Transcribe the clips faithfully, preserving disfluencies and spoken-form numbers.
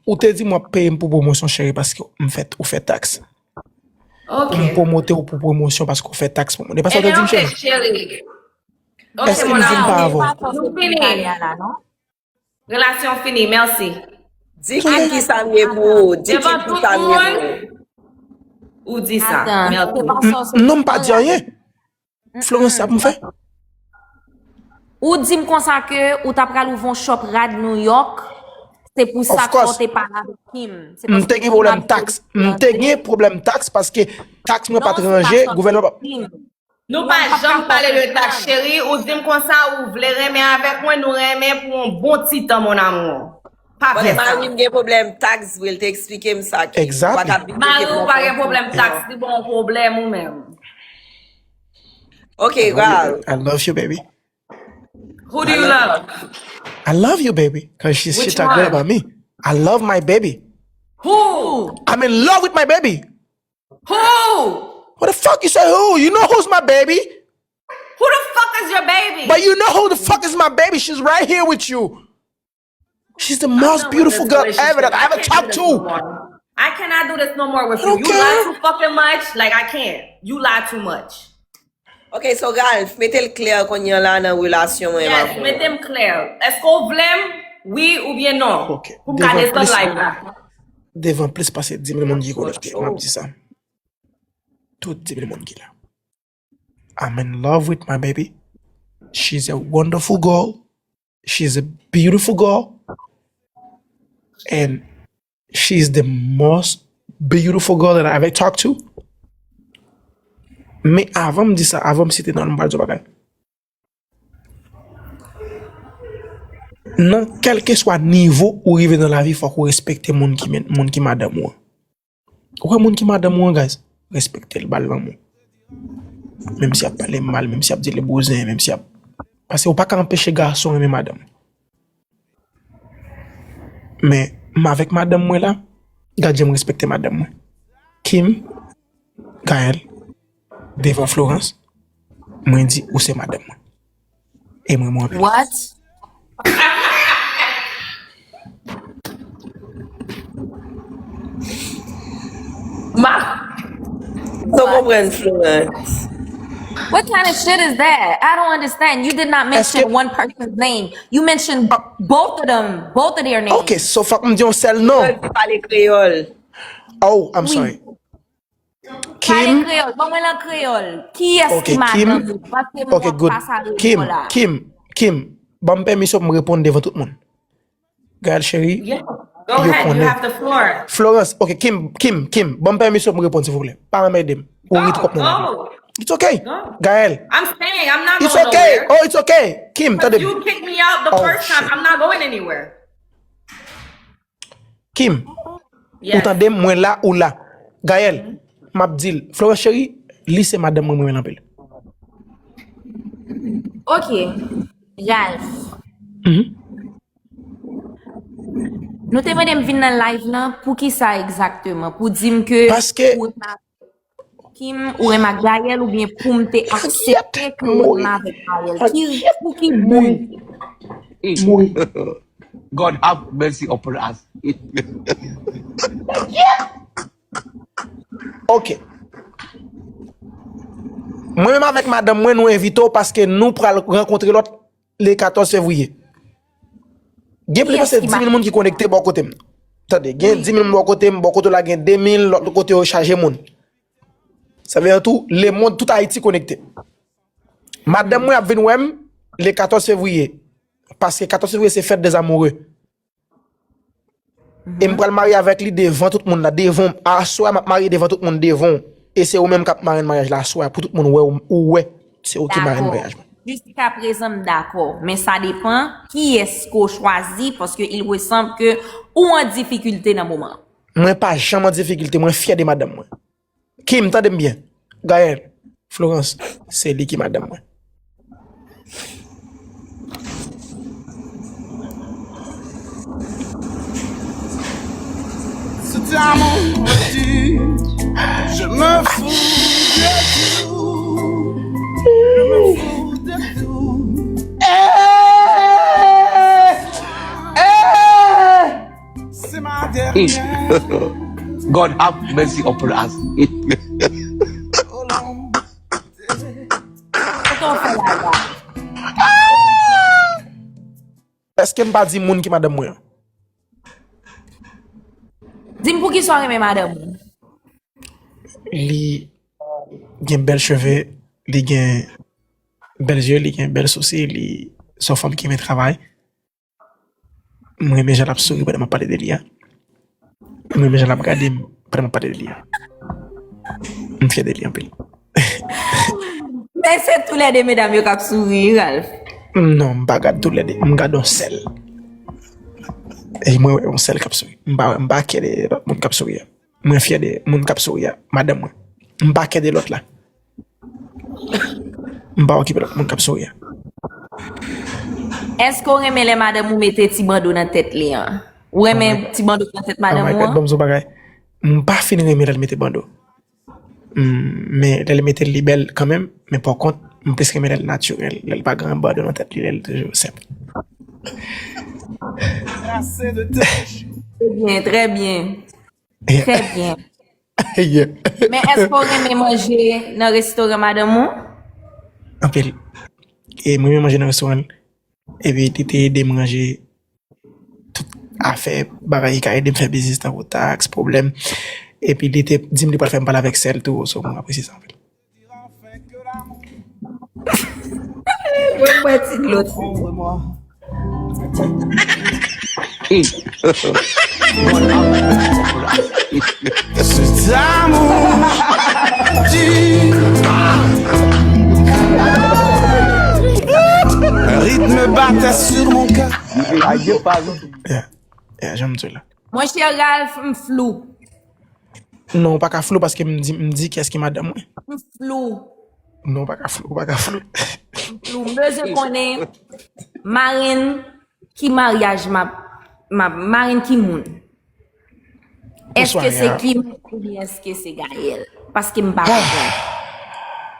Ou te di m w ap peye m pou pwomosyon, cheri, paske m fè, ou fè taks. Ok. M pwomote w pou pwomosyon paske w fè taks pou mwen. E pa sa w te di m, cheri? Ebyen, ok, cheri. Ok, mon amour. Nou fini. Relasyon fini, mèsi. Di Kim ki sa m ye pou ou. Di Kim ki sa m ye pou ou. Ou di sa. Mèsi. Non, m pa di anyen. Florence, sa pou m fè? Ou di m konsa ke ou ta pral ouvri yon shop rad New York, se pou sa ke w te pale avèk Kim. M te gen pwoblèm taks. M te gen pwoblèm taks paske taks mwen pa t ranje, gouvènman pa. Nou pa janm pale de taks, cheri. Ou di m konsa, ou vle renmen avèk mwen, nou renmen pou yon bon ti tan, mon amour. Pa fè sa. Mari m gen pwoblèm taks, vre, l te eksplike m sa, Kim. Exactly. Mari w pa gen pwoblèm taks, li ba w pwoblèm ou menm. Ok, Gal. I love you, baby. Who do you love? I love you, baby. Cause she, she talk good about me. I love my baby. Who? I'm in love with my baby. Who? What the fuck you say who? You know who's my baby? Who the fuck is your baby? But you know who the fuck is my baby. She's right here with you. She's the most beautiful girl ever that I ever talked to. I cannot do this no more with you. You lie too fucking much. Like, I can't. You lie too much. Ok, so Ralph, mete l klè kounye a la nan relasyon mwen avè w. Yes, mete m klè. Èske w vle m? Wi oubyen non? Ok. Pou m ka desann live la. Devan plis pase dis mil moun ki konekte, m ap di sa. Tout dis mil moun ki la. I'm in love with my baby. She's a wonderful girl. She's a beautiful girl. And she's the most beautiful girl that I ever talked to. Men avan m di sa, avan m site non, m pral di yon bagay. Nan kèlkeswa nivo ou rive nan lavi, fòk ou respekte moun ki, moun ki madanm ou an. Ou wè moun ki madanm ou an, guys, respekte l, ba l lanmou. Menm si y ap pale mal, menm si y ap di li bouzen, menm si y ap, paske ou pa ka anpeche gason renmen madanm. Men, m avèk madanm mwen la, gad jan m respekte madanm mwen. Kim, Gaël, devan Florence, mwen di ou se madanm mwen. E mwen, mwen anpil. What? Ma. So konprann, Florence. What kind of shit is that? I don't understand. You did not mention one person's name. You mentioned both of them, both of their names. Ok, so fòk m di yon sèl non. Pale kreyòl. Oh, I'm sorry. Pale kreyòl, ban mwen l an kreyòl. Kiyès ki madanm ou? Paske m wè w pa sa repo la. Kim, Kim, ban m pèmisyon pou m reponn devan tout moun. Gaël cheri, yo konnen. Florence, ok, Kim, Kim, Kim, ban m pèmisyon pou m reponn, silvouplè. Pa anmède m. Ou ri twòp nan lavi. It's okay. Gaël. It's okay. Oh, it's okay. Kim, tande m. Oh, shit. Kim, ou tande m, mwen la, ou la. Gaël, m ap di l, Florence cheri, li se madanm mwen, mwen renmen l anpil. Ok, Ralph. Nou te mande m vin nan live lan, poukisa egzakteman? Pou di m ke ou renmen ak Kim, ou renmen ak Gaël, oubyen pou m te aksepte ke ou renmen avèk Gaël? Ki, pou ki bouy? God have mercy upon us. Ok. Mwen menm avèk madanm mwen, nou envite w paske nou pral rankontre lòt le katòz fevriye. Gen plis pase dis mil moun ki konekte bò kote m. Tande, gen dis mil moun bò kote m, bò kote w la gen de mil, lòt kote yo chaje moun. Sa vle di tou, lemonn, tout Ayiti konekte. Madanm mwen ap vin wè m le katòz fevriye. Paske katòz fevriye se fèt dèzamoure. E m pral marye avèk li devan tout moun la, devan w. Aswè a, m ap marye devan tout moun, devan w. E se ou menm k ap marenn maryaj la aswè a, pou tout moun wè ou, ou wè se ou ki marenn maryaj mwen. Jiskaprezan, m dakò. Men sa depann kiyès ke w chwazi, paske il ressemble ke ou an difikilte nan moman an. Mwen pa janm an difikilte, mwen fyè de madanm mwen. Kim, tande m byen. Gaël, Florence, se li ki madanm mwen. Si tu as mon petit, je me fous de tout. Je me fous de tout. Eh, eh. Si ma God have mercy upon us. Kote w fè la la? Èske m pa di moun ki madanm mwen an? Di m poukisa w renmen madanm ou? Li gen bèl cheve, li gen bèl zye, li gen bèl sousi, li se yon fanm ki renmen travay. M renmen jan l ap souri pandan m ap pale de li a. M renmen jan l ap gade m pandan m ap pale de li a. M fyè de li anpil. Men se toulède medam yo k ap souri, Ralph. Non, m pa gad toulède. M gad yon sèl. E mwen wè yon sèl k ap souri. M pa, m pa kè de lòt moun k ap souri a. Mwen fyè de moun k ap souri a. Madanm mwen. M pa kè de lòt la. M pa okipe lòt moun k ap souri a. Èske w renmen lè madanm ou mete ti bando nan tèt li an? Ou renmen ti bando nan tèt madanm ou an? Ban m di w bagay. M pa fin renmen lè l mete bando. Mm, men lè l mete l, li bèl kanmenm, men pa kont, m plis renmen lè l natirèl, lè l pa gen bando nan tèt li, lè l toujou senp. Trè byen, trè byen. Trè byen. Men èske w renmen manje nan restoran madanm ou? Anpil. E mwen renmen manje nan restoran. Epi li te ede m ranje tout afè, bagay ki ka ede m fè biznis tankou taks, pwoblèm. Epi li te di m li pral fè m pale avèk sè l tou, so mwen apresye sa anpil. Mwen bwè ti dlo tou. Cet amour qui rythme battait sur mon cœur. Yeah, yeah, jan m di la. Monchè Ralph, m flou. Non, ou pa ka flou paske m di, m di kiyès ki madanm mwen. M flou. Non, ou pa ka flou, ou pa ka flou. M flou. M bezwen konnen marenn ki maryaj m ap, m ap, marenn ki moun. Èske se Kim oubyen èske se Gaël? Paske m pa konprann.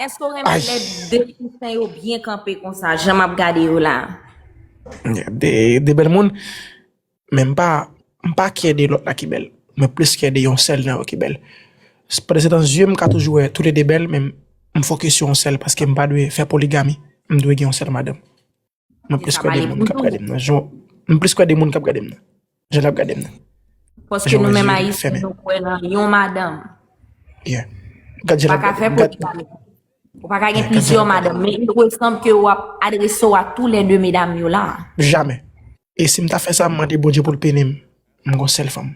Èske w renmen lè de kousen yo byen kanpe konsa, jan m ap gade yo la? De, de bèl moun, men m pa, m pa kè de lòt la ki bèl. Mwen plis kè de yon sèl nan yo ki bèl. Pandan se tan, zye m ka toujou wè toulede bèl, men m fokis sou yon sèl paske m pa dwe fè poligami. M dwe gen yon sèl madanm. Mwen plis kwè de moun k ap gade m nan. Jan, m plis kwè de moun k ap gade m nan. Jan l ap gade m nan. Paske nou menm Ayisyen, nou kwè nan yon madanm. Yeah. Gad jan l ap gade m. Ou pa ka gen plizyè madanm, men il ressemble ke w ap adrese w a tou lè de medam yo la. Jamè. E si m ta fè sa, m mande Bondye pou l peni m. M gon sèl fanm.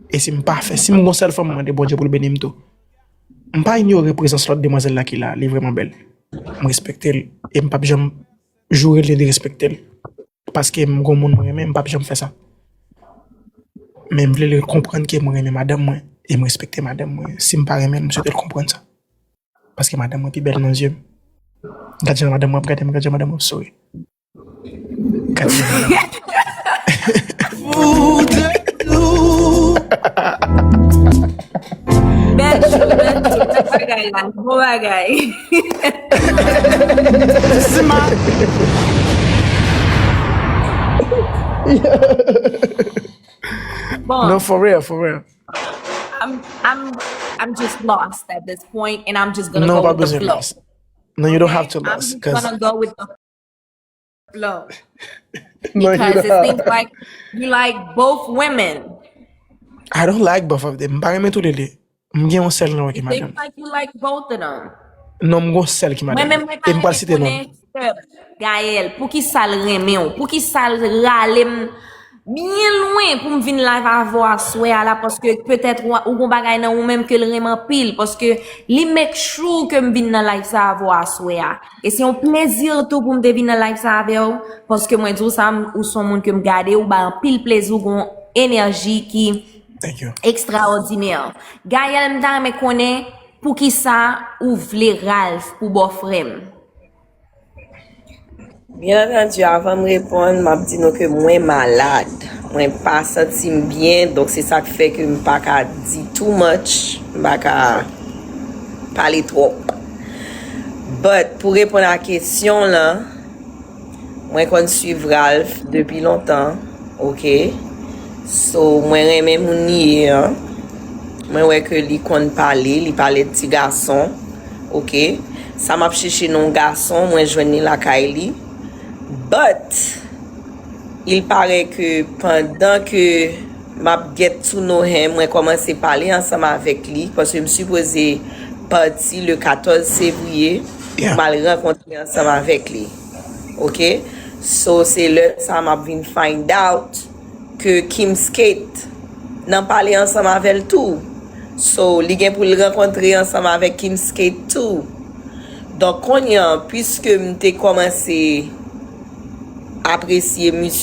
E si m pa fè, si m gon sèl fanm, m mande Bondye pou l beni m tou. M pa inyore prezans lòt demwazèl la ki la, li vrèman bèl. M respekte l, e m p ap janm joure l ni derespekte l. Paske m gon moun mwen renmen, m p ap janm fè sa. Men m vle l konprann ke mwen renmen madanm mwen, e m respekte madanm mwen. Si m pa renmen l, m swete l konprann sa. Paske madanm mwen pi bèl nan zye m. Gad jan madanm mwen ap gade m, gad jan madanm mwen ap souri. Gad jan madanm mwen. Bèl show, bèl show, bèl bagay la, bon bagay. Bon. No, for real, for real. I'm, I'm, I'm just lost at this point, and I'm just gonna go with the flow. No, you don't have to lost. I'm just gonna go with the flow. Because it seems like you like both women. I don't like both of them. M pa renmen tou le de. M gen yon sèl nan ki madanm. Seems like you like both of them. Non, m gon sèl ki madanm. Mwen menm mwen pa renmen konnen. Gaël, poukisa l renmen w? Poukisa l rale m byen lwen pou m vin live avè w aswè a la? Paske petèt ou gon bagay nan ou menm ke l renmen anpil. Paske li make sure ke m vin nan live sa avè w aswè a. E se yon plezi tou pou m te vin nan live sa avè w. Paske mwen di w sa, ou se yon moun ke m gade, ou bay anpil plezi, ou gon enèji ki ekstraòdinè. Gaël, m ta renmen konnen poukisa ou vle Ralph pou bòfrè m? Byen antandi, avan m reponn, m ap di nou ke mwen malad. Mwen pa santi m byen, donk se sa k fè ke m pa ka di too much, m pa ka pale twòp. But, pou reponn a kesyon w lan, mwen konn swiv Ralph depi lontan, oke? So, mwen renmen moun li ye an. Mwen wè ke li konn pale, li pale de ti gason. Ok. Sa m ap chèche nan yon gason, mwen jwenn li lakay li. But, il paraît ke pandan ke m ap get to know him, mwen kòmanse pale ansanm avèk li, paske m sipoze pati le katòz fevriye pou m al rankontre ansanm avèk li. Ok? So, se lè sa m ap vin find out ke Kim Skate nan pale ansanm avè l tou. So, li gen pou l rankontre ansanm avèk Kim Skate tou. Donk, kounye a, piske m te kòmanse apresye misye,